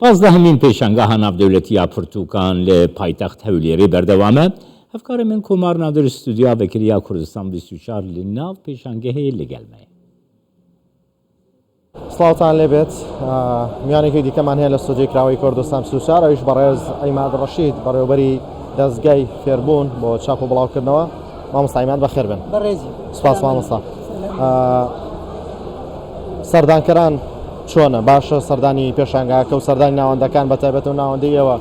پازدەهەمین پێشانگاها ناڤدەولەتی یا پرتووکان لە پایتەخت هەولێرێ بەردەوامە، هەڤکارێ من کۆمار نادر ستودیۆیا ڤەکری یا کوردستان 24 لە ناڤ پێشانگەهێ لەگەل مەیە. سڵاوتان لێبێت میوانێکی دیکەمان هەیە لە ستۆدیۆی کراوەی کوردستان 24 ئەویش بەڕێز عیماد ڕەشید بەڕێوەبەری دەزگای فێربوون بۆ چاپ و بڵاوکردنەوە مامۆستا عیماد بەخێر بن بەڕێزی سپاس مامۆستا سەردانکەران چۆنە باشە سەردانی پێشانگاکە و سەردانی ناوەندەکان بە تایبەت و ناوەندی ئێوە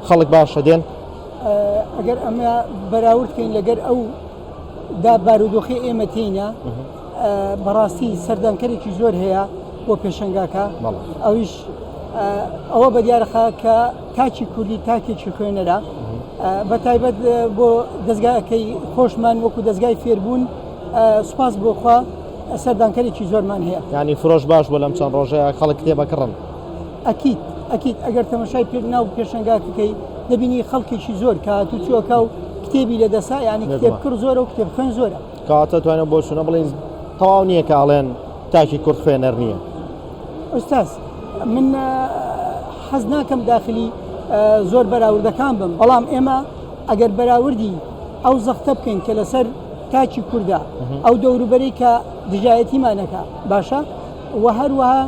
خەڵک باشە دێن ئەگەر ئەمە بەراورد کەین لەگەر ئەو دا بارودۆخی ئێمە تێینە بەڕاستی سەردانکەرێکی زۆر هەیە بۆ پێشنگاکە ئەویش ئەوە بە دیارەخە کە تاکی کوردی تاکێکی خوێنەرە بە تایبەت بۆ دەستگاکەی خۆشمان وەکو دەستگای فێربوون سوپاس بۆخوا سەردانکەرێکی زۆرمان هەیە ینی فرۆش باش بۆ لەم چەند ڕۆژەیە خەڵک کتێبە کڕن ئەکید ئەکید ئەگەر تەمەشای پێ ناو پێشنگاکەکەی دەبینی خەڵکێکی زۆر کە هاتوچۆکە و کتێبی لە دەسا ینی کتێب کڕ زۆرە و کتێب خوێن زۆرە کەواتە توانێت بۆچوونە بڵین تەواو نییە کە ئەڵێن تاکی کورد خوێنەر نییە. ئوستاز من حەز ناکەم داخلی زۆر بەراوردەکان بم بەڵام ئێمە ئەگەر بەراوردی ئەو زەختە بکەین کە لەسەر تاکی کووردا ئەو دەوروبەری کە دژایەتیمانەکە باشە و هەروەها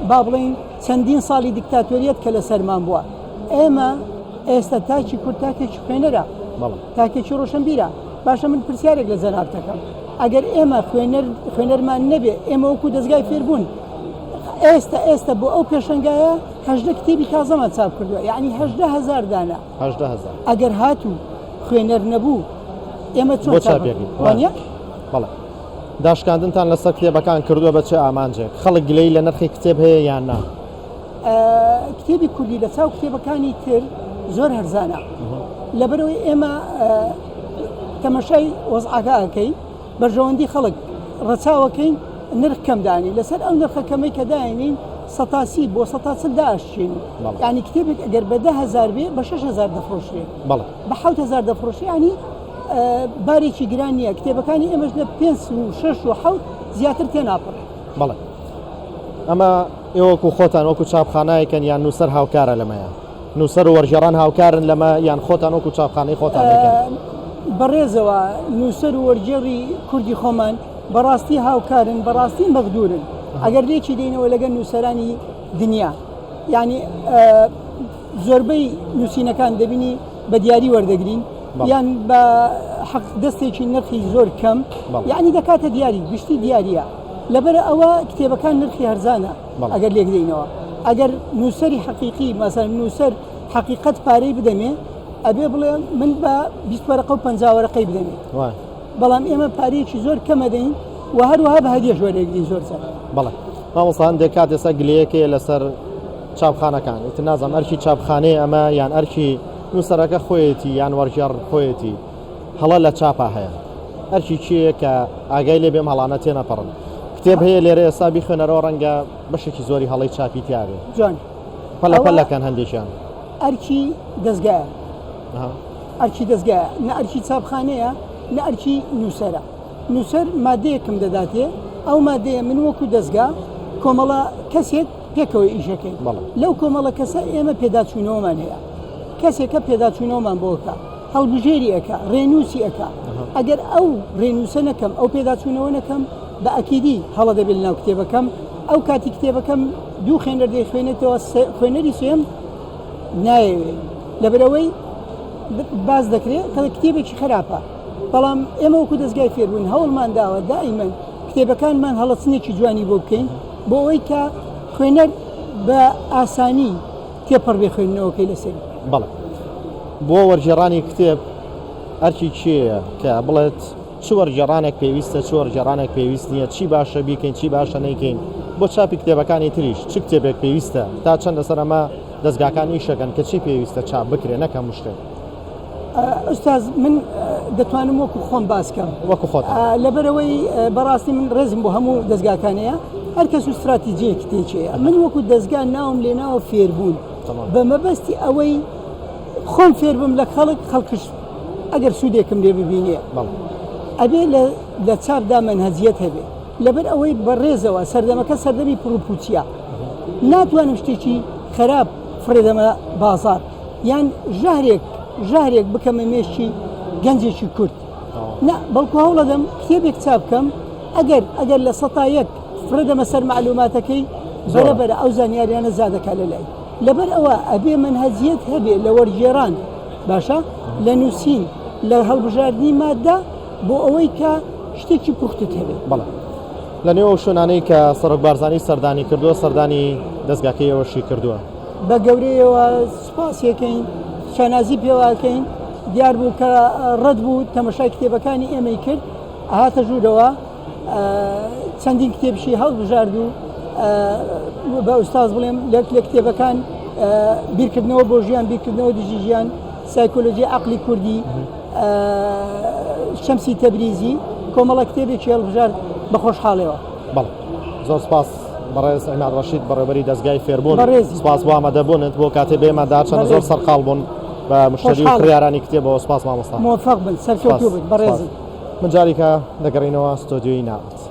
با بڵین چەندین ساڵی دیکتاتۆریەت کە لەسەرمان بووە ئێمە ئێستا تاکی کورد تاکێکی خوێنەرە تاکێکی ڕۆشنبیرە باشە من پرسیارێک لە جەنابت دەکەم ئەگەر ئێمە خوێنەر خوێنەرمان نەبێ ئێمە وەکو دەزگای فێربوون ئێستا ئێستا بۆ ئەو پێشەنگایە هەژدە کتێبی تازەمان چاپ کردووە یعنی هەژدە هەزار دانە هەژدە هەزار ئەگەر هاتوو خوێنەر نەبوو ئێمە چۆن بۆ چاپ چاپێکی وانە بەڵێ داشکاندنتان لەسەر کتێبەکان کردووە بە چه ئامانجێک خەڵک گلەیی لە نرخی کتێب هەیە یان نا کتێبی کوردی لە چاو کتێبەکانی تر زۆر هەرزانە لەبەرەوەی ئێمە تەمەشای وەزعەکە ئەکەی بەرژەوەندی خەڵک ڕەچاوەکەین نرخ کەم دانی لەسەر ئەو نرخە کەمەی کە داینین سەتاسی بۆ سەتا چل داشتین ینی کتێبێک ئەگەر بە 10هزار بێ بە 6هزار دەفرۆشرێت بە 6هزار دەفرۆشی ینی بارێکی گران نییە کتێبەکانی ئێمەش لە 5 و 6 و 7 زیاتر تێناپەڕێت بەڵێ ئەمە ئێوە وەکو خۆتان وەکو چاپخانایەکەن یان نووسەر هاوکارە لەمەیە؟ نووسەر و وەرگێڕان هاوکارن لەمە یان خۆتان وەکو چاپخانەی خۆتان دەکەن؟ بەڕێزەوە نووسەر و وەرگێڕی کوردی خۆمان بەڕاستی هاوکارن بەڕاستی مەغدورن ئەگەر لێکی دەینەوە لەگەل نووسەرانی دنیا یعنی زۆربەی نووسینەکان دەبینی بە دیاری وەردەگرین یان بە حەق دەستێکی نرخی زۆر کەم یعنی دەکاتە دیاری گشتی دیاریە لەبەر ئەوە کتێبەکان نرخی هەرزانە ئەگەر لێک دەینەوە ئەگەر نووسەری حەقیقی مەسەن نووسەر حەقیقەت پارەی بدەمێ ئەبێ بڵێ من بە 20 وەرەقە و 50 وەرەقەی بدەمێ بەڵام ئێمە پارەیەکی زۆر کەمە دەین و هەروەها بە هەدیەش وەرەگرین زۆر جار. بەڵێ مامۆستا هەندێک کات ئێستا گلەیەک هەیە لەسەر چاپخانەکان ئیتر نازانم ئەرکی چاپخانەیە ئەمە یان ئەرکی نووسەرەکە خۆیەتی یان وەرگێڕ خۆیەتی هەڵە لە چاپا هەیە ئەرکی کێیە کە ئاگای لێ بێم هەڵانە تێنەپەڕن کتێب هەیە لێرە ئێستا بیخوێنەرەوە ڕەنگە بەشێکی زۆری هەڵەی چاپی تیابێ جوان پەلە پەلەکەن هەندێکیان ئەرکی دەزگایە ئەرکی دەزگایە نە ئەرکی چاپخانەیە نە ئەرکی نووسەرە نووسەر مادەیەکم دەداتێ ئەو مادەیە من وەکو دەزگا کۆمەڵە کەسێک پێکەوە ئیشەکەین لەو کۆمەڵە کەسە ئێمە پێداچوونەوەمان هەیە کەسێکە پێداچوونەوەمان بۆکە هەڵبژێری ئەکا ڕێنووسی ئەکا ئەگەر ئەو ڕێنووسە نەکەم ئەو پێداچوونەوە نەکەم بە ئەکیدی هەڵە دەبێت لەناو کتێبەکەم ئەو کاتی کتێبەکەم دوو خوێنەر دەیخوێنێتەوە خوێنەری سێم نایەوێت لەبەرئەوەی باس دەکرێت کە کتێبێکی خراپە بەڵام ئێمە وەکو دەستگای فێربوون هەوڵمان داوە دائیمەن کتێبەکانمان هەڵەچنێکی جوانی بۆ بکەین بۆ ئەوەی کە خوێنەر بە ئاسانی تێپەڕ بێ خوێندنەوەکەی لەسەری. بەڵێ. بۆ وەرگێڕانی کتێب ئەرکی کێیە کە بڵێت چ وەرگێڕانێک پێویستە چ وەرگێڕانێک پێویست نییە چی باشە بیکەین چی باشە نەیکەین بۆ چاپی کتێبەکانی تریش چ کتێبێک پێویستە تا چەند لەسەر ئەمە دەزگاکان ئیشەکەن کە چی پێویستە چاپ بکرێ نەک هەموو شتێک. ئوستاز من دەتوانم وەکو خۆم باس کەم وەکو خۆت لەبەرەوەی بەڕاستی من ڕێزم بۆ هەموو دەزگاکانەیە هەر کەس و استراتیجیەکی تێکەیە من وەکو دەزگا ناوم لێناوە فێربوون بە مەبەستی ئەوەی خۆم فێربم لە خەڵک خەڵکش ئەگەر سوودێکم لێ ببینێ ئەبێ لە چاپدا مەنهەجیەت هەبێ لەبەر ئەوەی بەڕێزەوە سەردەمەکە سەردەمی پڕوپوچیە. ناتوانم شتێکی خراپ فڕێدەمە بازار یان ژەهرێک ژەهرێک بکەمە مێشکی گەنجێکی کورد نا بەڵکو هەوڵەدەم کتێبێک چاپ بکەم ئەگەر ئەگەر 100% فڕێدەمە سەر مەعلوماتەکەی بەرە بەرە ئەو زانیاریانە زیادەکا لە لای لەبەر ئەوە ئەبێ مەنهەجیەت هەبێ لە وەرگێڕان باشە لە نووسین لە هەڵبژاردنی مادە بۆ ئەوەی کە شتێکی پوختت هەبێ. بەڵێ لە نێو ئەو شوێنانەی کە سەرۆک بارزانی سەردانی کردووە سەردانی دەزگاکەی ئێوەشی کردووە. بە گەورەیەوە سوپاسیەکەین شانازی پێوەکەین دیار بوو کە ڕەت بوو تەمەشای کتێبەکانی ئێمەی کرد هاتە ژوورەوە چەندین کتێبشی هەڵبژارد و بە ئوستاز بڵێم لەک لە کتێبەکان بیرکردنەوە بۆ ژیان بیرکردنەوە دژی ژیان سایکۆلۆژی عقلی کوردی شەمسی تەبریزی کۆمەڵە کتێبێکی هەڵبژارد بە خۆشحاڵەوە. بەڵێ زۆر سپاس بەڕێز عیماد ڕەشید بەڕێوەبەری دەزگای فێربوون سپاس بۆ ئامادەبوونت بۆ کاتێ بێمە دا چەند زۆر سەرقاڵ بوون بە مشتری و کڕیارانی کتێبەوە سپاس مامۆستا مۆفەق بن سەرکەوتوو بن بەڕێزن. من جاریکە دەگەڕینەوە ستۆدیۆی ناوەند.